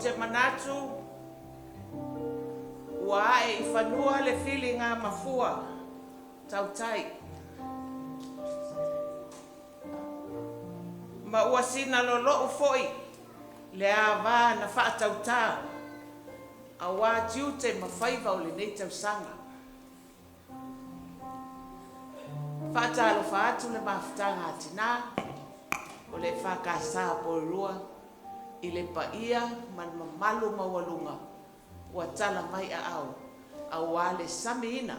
te manatu ua ae i fanua le filiga mafua tautai, ma ua sina lolo'u foi le ava na faatautā auā tiute ma faiva o lenei tausaga. Faatalofa atu le mafutaga a tinā o le EFKS o Porirua i le paia ma le mamalu maualuga ua tala mai aao auā le samiina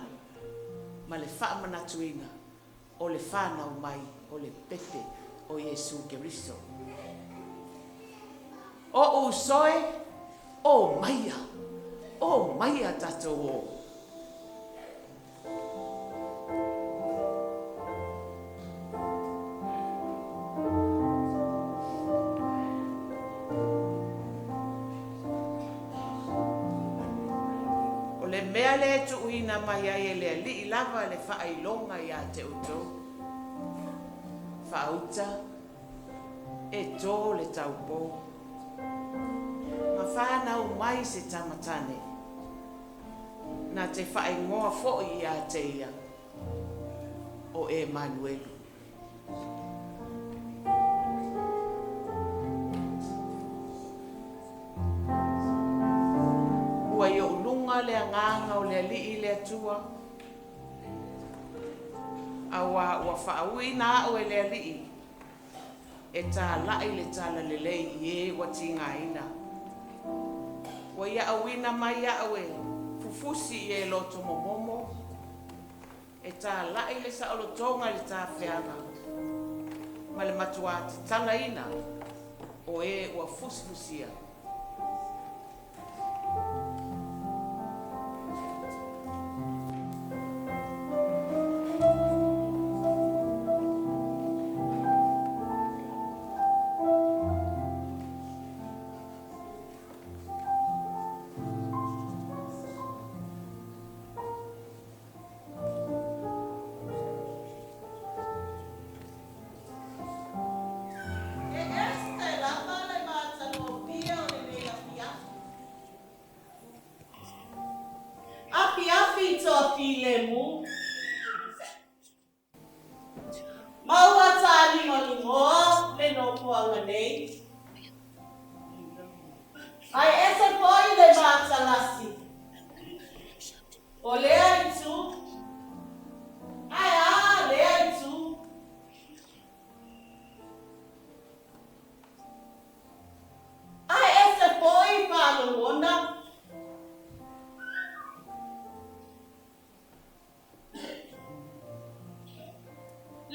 ma le faamanatuina o le fanau mai o le pepe o Iesu Keriso. O'u uso e, ō maia, ō maia tatou ō. O le mea lea e tuuina mai ai e le Alii lava le faailoga ia te outou, Faauta, e tō le taupō, ma whānau mai se tama tane, na te whaingoa foi ia te ia, o Emanuelu. Ua i ou luga le agaga o le Alii le Atua, auā ua faauiina a'u e le Alii e tāla'i le talalelei i e ua tigaina. Ua ia auina mai a'u e fufusi i e loto momomo, E tāla'i le saolotoga i le tafeaga ma le matuā tatalaina o e ua fusifusia. E ese lava le matagofie o lenei afiafi. Afiafi toafilemu. Ma ua tāligoligoa le nofoaga nei. Ae ese foi le matalasi o lea itu, ae a lea itu. Ae ese foi faalogona.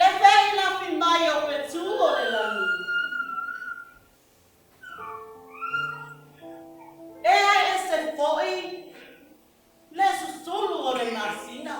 Le feilafi mai o whetū o le langi. E ae ese foi le susulu o le masina.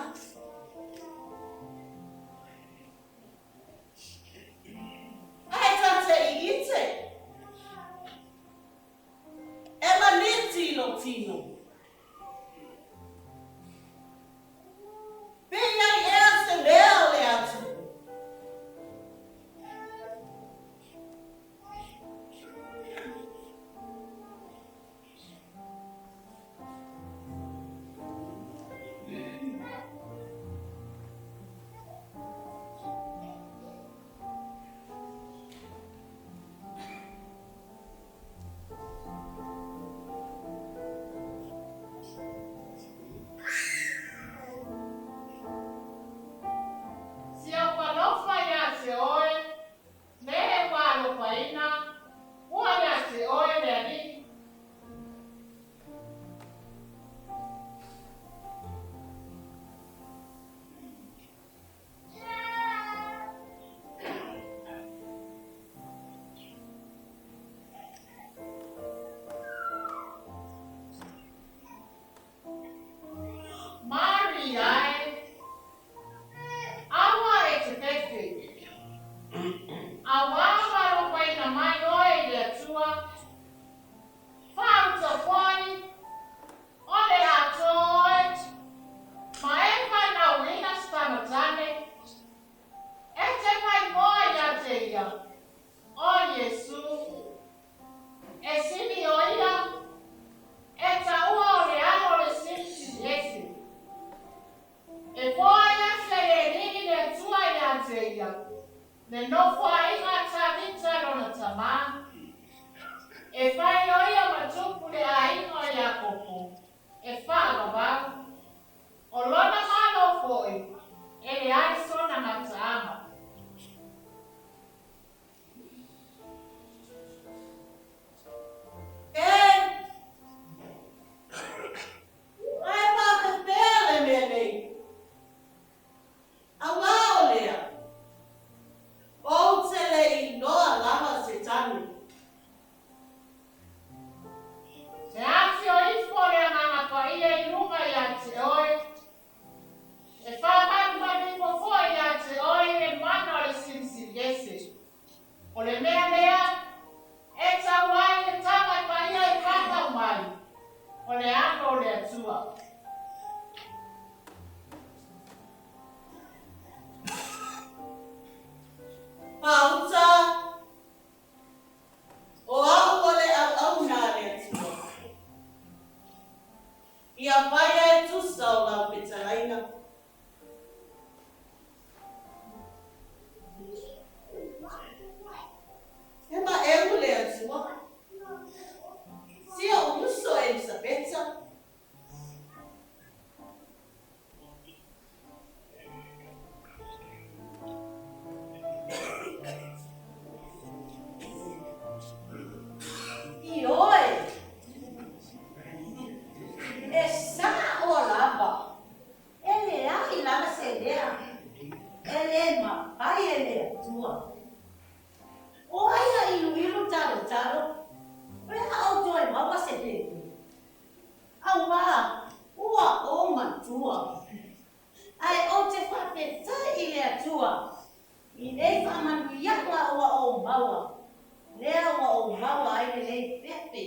Lea ua ou maua ai lenei pepe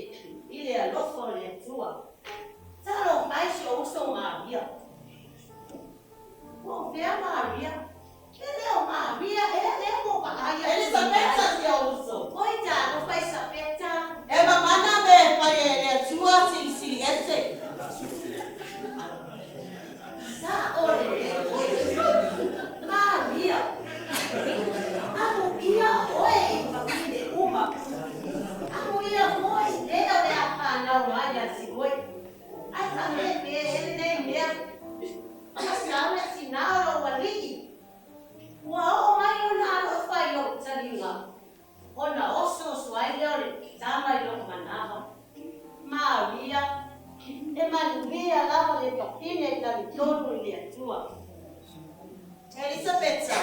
i le alofa o le Atua. Talofa e si ou uso Maria. Po o fea Maria? E le o Maria ea lea ua ou vaai atu. Elisapeta si ou uso. Oi talofa Isapeta. E mamana mea e faia e le Atua Silisili Ese. Sa'o lelei. Maria, amuia oe i fafine uma. Amuia foi lea o le a fanau mai ia te oe. Ae faapepe ea lenei mea? Ona sau le tinā o lou alii. Ua oo mai lona alofa i lou taliga, ona osooso ai lea o le tama i lou manava. Maria, E manuia lava le fafine e talitonu i le Atua. Elisapeta,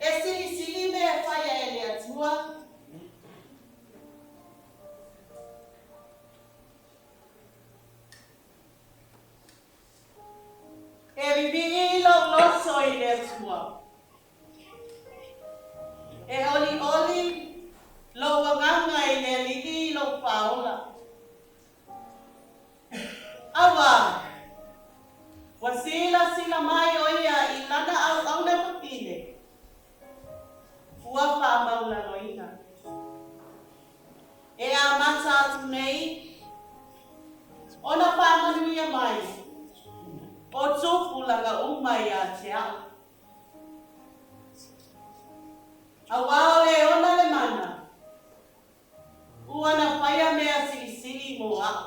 E silisili mea e faia e le Atua. E vivii lou loto i le Atua. E olioli lou agaga i le Alii lou Faaola. Auā, ua silasila mai ʻo ia i lana auauna fafine ua faamaualaloina. E amata atu nei ona faamanuia mai o tupulaga uma ia te a'u. Auā o le ona le mana, ua na faia mea silisili mo a'u.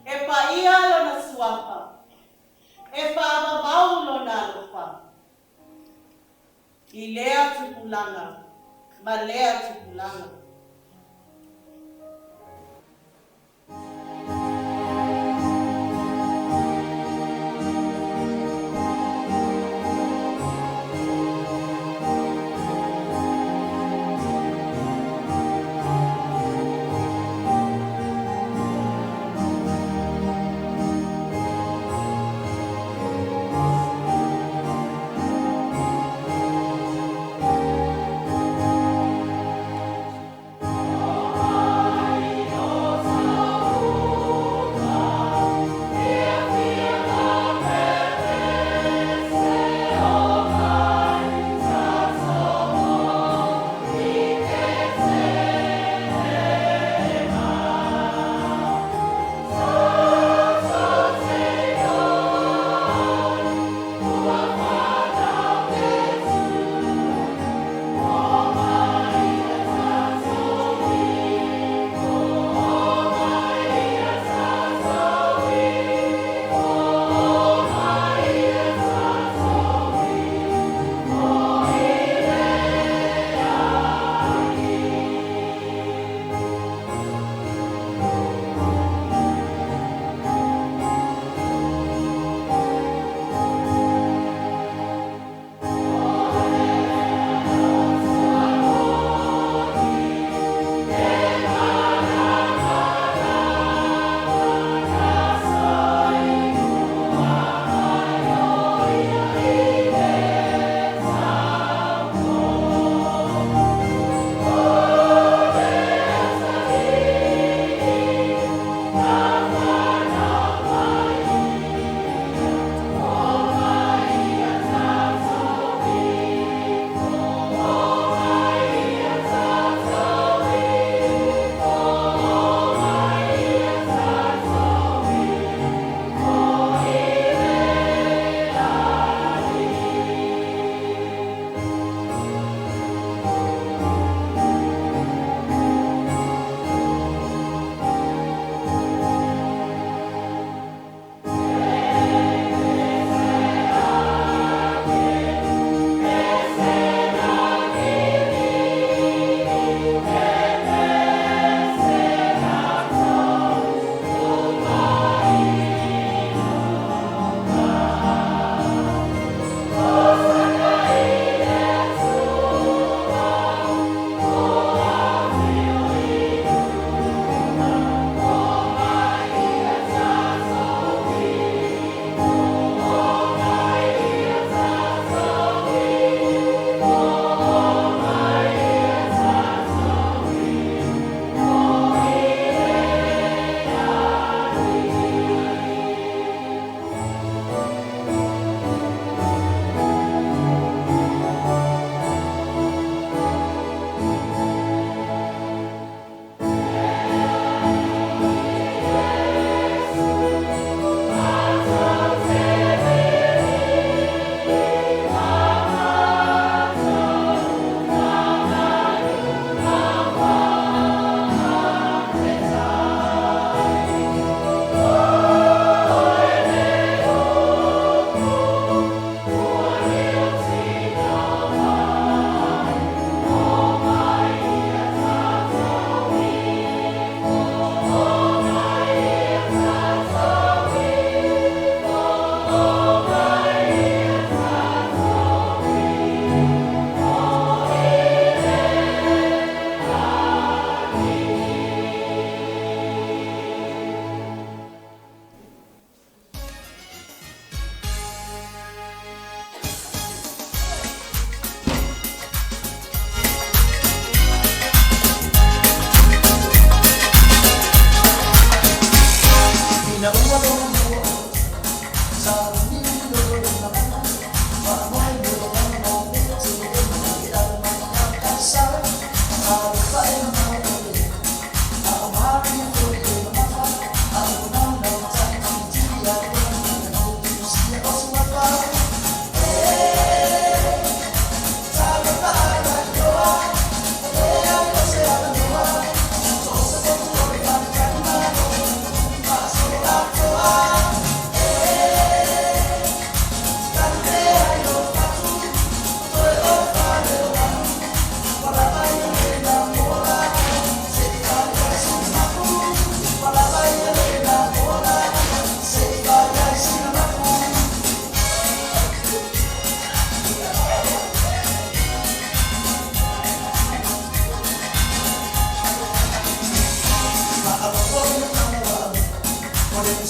E paia lona suafa, e faavavau lona alofa i lea tupulaga ma lea tupulaga.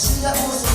Sila mo.